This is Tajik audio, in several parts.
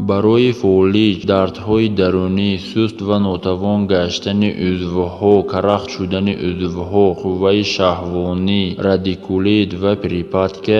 Барои фолиҷ, дардҳои дарунӣ, суст ва нотавон гаштани узвҳо, карахт шудани узвҳо, қувваи шаҳвонӣ, радикулит ва припадка.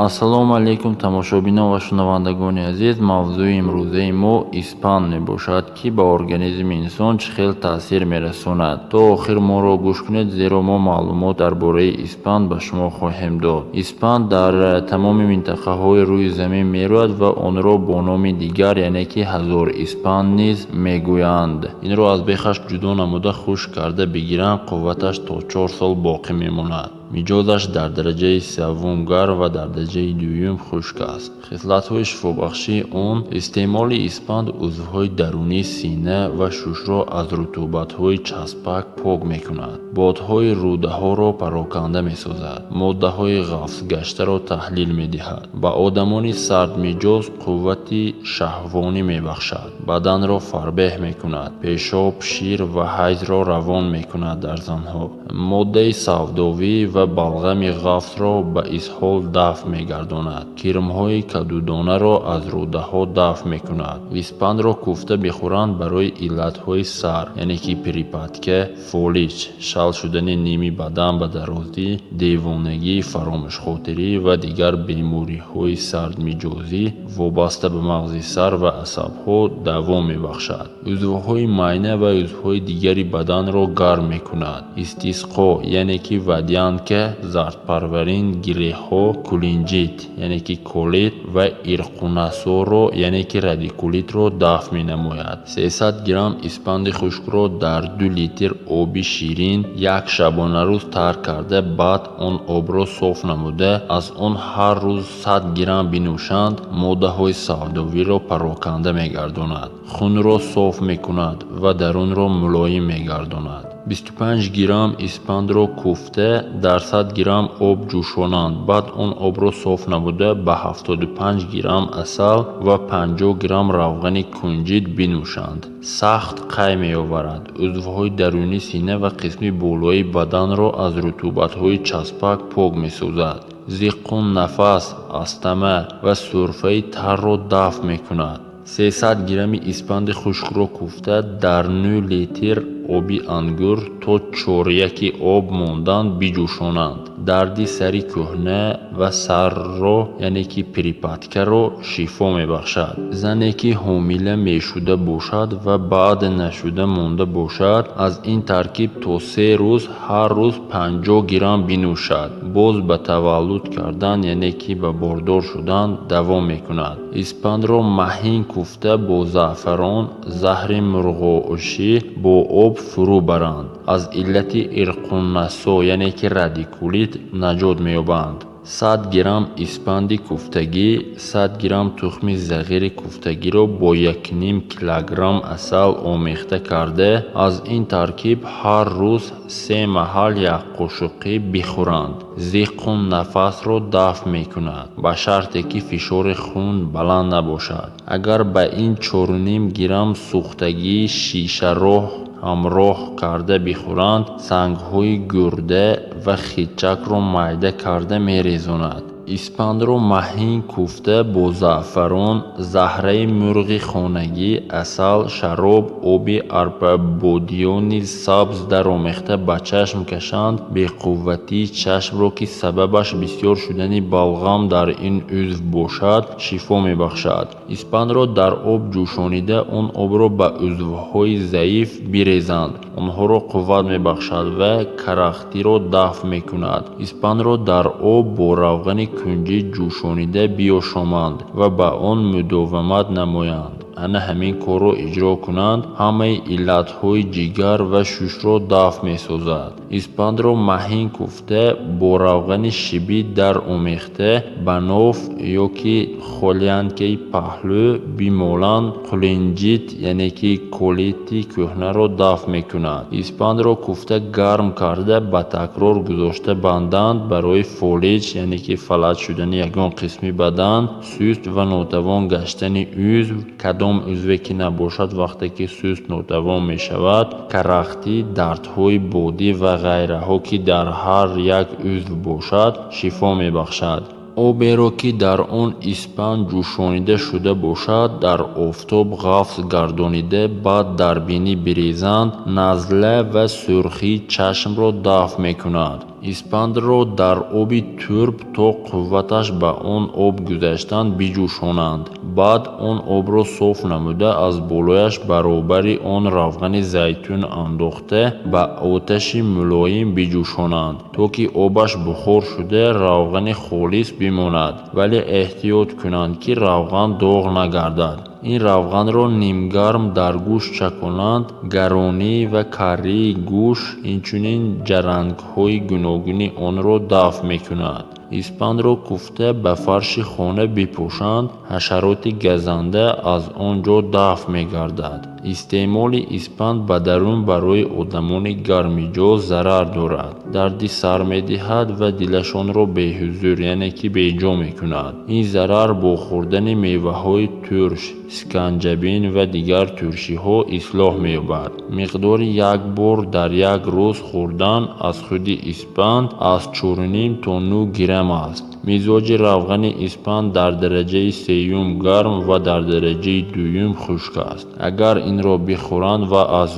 Ассалому алайкум, тамошобинон ва шунавандагони азиз. Мавзӯи имрӯзаи мо испанд мебошад, ки ба организми инсон чӣ хел таъсир мерасонад. То охир моро гӯш кунед, зеро мо маълумот дар бораи испанд ба шумо хоҳем дод. Испанд дар тамоми минтақаҳои рӯи замин мерӯяд ва онро бо номи дигар, яъне ки ҳазор испанд низ мегӯянд. Инро аз бехаш ҷудо намуда, хушк карда бигиранд, қувваташ то 4 сол боқӣ мемонад. Миҷозаш дар дараҷаи севум гарм ва дар дараҷаи дуюм хушк аст. Хислатҳои шифобахшии он: истеъмоли испанд узвҳои дарунии сина ва шушро аз рутубатҳои часпак пок мекунад, бодҳои рӯдаҳоро пароканда месозад, моддаҳои ғафзгаштаро таҳлил медиҳад, ба одамони сардмиҷоз қуввати шаҳвонӣ мебахшад, баданро фарбеҳ мекунад, пешоб, шир ва ҳайзро равон мекунад. Дар занҳо моддаи савдовӣ ва балғами ғафсро ба изҳол дафъ мегардонад, кирмҳои кадудонаро аз рӯдаҳо дафъ мекунад. Испандро кӯфта бихӯранд, барои иллатҳои сар, яъне ки припадка, фолиҷ, шал шудани ними бадан ба дарозӣ, девонагӣ, фаромӯшхотирӣ ва дигар бемориҳои сардмиҷозӣ вобаста ба мағзи сар ва асабҳо даво мебахшад. Узвҳои майна ва узвҳои дигари баданро гарм мекунад. Истисқо, яъне ки водянка, зардпарварин, гиреҳҳо, кулинҷит, яъне ки колит, ва ирқунасоро, яъне ки радикулитро дафъ менамояд. 300 грамм испанди хушкро дар 2 литр оби ширин як шабонарӯз тар карда, баъд он обро соф намуда, аз он ҳар рӯз 100 грамм бинӯшанд, моддаҳои савдовиро пароканда мегардонад, хунро соф мекунад ва дарунро мулоим мегардонад. 25 грамм испандро кӯфта, дар 100 грамм об ҷӯшонанд, баъд он обро соф намуда, ба 75 грамм асал ва 50 грамм равғани кунҷид бинӯшанд. Сахт қай меоварад, узвҳои дарунии сина ва қисми болоии баданро аз рутубатҳои часпак пок месозад, зиққу нафас, астма ва сурфаи тарро дафъ мекунад. 300 грамми испанди хушкро кӯфта, дар 9 литр оби ангур то чоряки об мондан биҷӯшонанд. Дарди сари кӯҳна ва сарро, яъне ки припадкаро шифо мебахшад. Зане ки ҳомила мешуда бошад ва баъд нашуда монда бошад, аз ин таркиб то 3 рӯз ҳар рӯз 50 грамм бинӯшад, боз ба таваллуд кардан, яъне ки ба бордор шудан давом мекунад. Испандро маҳин кӯфта, бо заъфарон, заҳри мурғоошӣ бо об фурӯ баранд, аз иллати ирқунасо, яъне ки радикулит наҷот меёбанд. 100 грамм испанди кӯфтагӣ, 100 грамм тухми зағири кӯфтагиро бо 1,5 килограмм асал омехта карда, аз ин таркиб ҳар рӯз се маҳал якқошуқӣ бихӯранд, зиққу нафасро дафъ мекунад, ба шарте ки фишори хун баланд набошад. Агар ба ин 4,5 грамм сӯхтагии шишароҳ ҳамроҳ карда бихӯранд, сангҳои гурда ва хичакро майда карда мерезонад. Испандро маҳин кӯфта, бо заъфарон, заҳраи мурғи хонагӣ, асал, шароб, оби арпабодиёни сабз даромехта ба чашм кашанд, беқувватии чашмро, ки сабабаш бисёр шудани балғам дар ин узв бошад, шифо мебахшад. Испандро дар об ҷӯшонида, он обро ба узвҳои заиф бирезанд, онҳоро қувват мебахшад ва карахтиро дафъ мекунад. Испандро дар об бо равғани кунҷид ҷӯшонида биёшоманд ва ба он мудовамат намоянд. Ана ҳамин корро иҷро кунанд, ҳамаи иллатҳои ҷигар ва шушро дафъ месозад. Испандро маҳин кӯфта, бо равғани шибит дар омехта ба ноф ё ки холянкаи паҳлӯ бимоланд, қулинҷит, яъне ки колити кӯҳнаро дафъ мекунад. Испандро кӯфта, гарм карда, ба такрор гузошта банданд, барои фолиҷ, яъне ки фалаҷ шудани ягон қисми бадан, суст ва нотавон гаштани узв, кадом узве ки набошад, вақте ки суст нотавон мешавад, карахтӣ, дардҳои бодӣ ва ғайраҳо, ки дар ҳар як узв бошад, шифо мебахшад. Оберо, ки дар он испанд ҷӯшонида шуда бошад, дар офтоб ғафз гардонида, баъд дар бинӣ бирезанд, назла ва сурхии чашмро дафъ мекунад. Испандро дар оби турб то қувваташ ба он об гузаштан биҷӯшонанд. Баъд он обро соф намуда, аз болояш баробари он равғани зайтун андохта, ба оташи мулоим биҷӯшонанд, то ки обаш бухор шуда, равғани холис бимонад, вале эҳтиёт кунанд, ки равған доғ нагардад. Ин равғанро нимгарм дар гӯш чаконанд, гаронӣ ва каррии гӯш, инчунин ҷарангҳои гуногуни онро дафъ мекунад. Испандро куфта ба фарши хона бипӯшанд, ҳашароти газанда аз он ҷо дафъ мегардад. Истеъмоли испанд ба дарун барои одамони гармиҷоз зарар дорад, дарди сар медиҳад ва дилашонро беҳузур, яъне ки беҷо мекунад. Ин зарар бо хӯрдани меваҳои турш, сканҷабин ва дигар туршиҳо ислоҳ меёбад. Миқдори як бор дар як рӯз хӯрдан аз худи испанд аз 4,5 то 9 грамм аст. Мизоҷи равғани испанд дар дараҷаи сеюм гарм ва дар дараҷаи дуюм хушк аст. Агар инро бихӯранд ва аз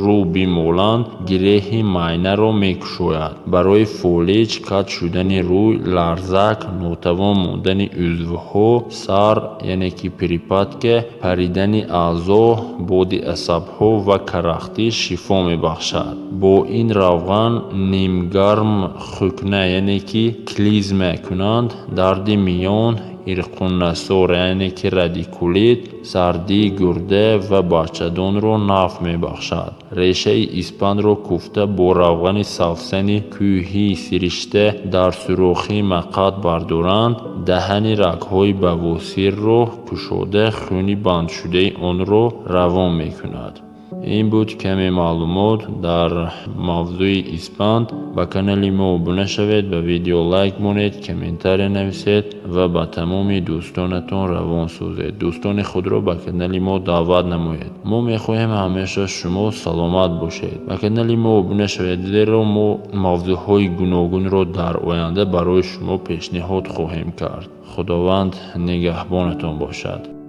рӯ бимоланд, гиреҳи майнаро мекушояд. Барои фолиҷ, каҷ шудани рӯй, ларзак, нотавон мондани узвҳо, сар, яъне ки припадка, паридани аъзо, боди асабҳо ва карахтӣ шифо мебахшад. Бо ин равған нимгарм хукна, яъне ки клизма кунанд, дарди миён, ирқуннасор, яъне ки радикулит, сардии гурда ва бачадонро нафъ мебахшад. Решаи испандро куфта бо равғани савсани кӯҳӣ сиришта дар сурохи мақад бардоранд, даҳани рагҳои бавосирро кушода, хуни бандшудаи онро равон мекунад. Ин буд каме маълумот дар мавзӯи испанд. Ба канали мо обуна шавед, ба видео лайк монед, комментария нависед ва ба тамоми дӯстонатон равон созед. Дӯстони худро ба канали мо даъват намоед. Мо мехоҳем ҳамеша шумо саломат бошед. Ба канали мо обуна шавед, зеро мо мавзӯъҳои гуногунро дар оянда барои шумо пешниҳод хоҳем кард. Худованд нигаҳбонатон бошад.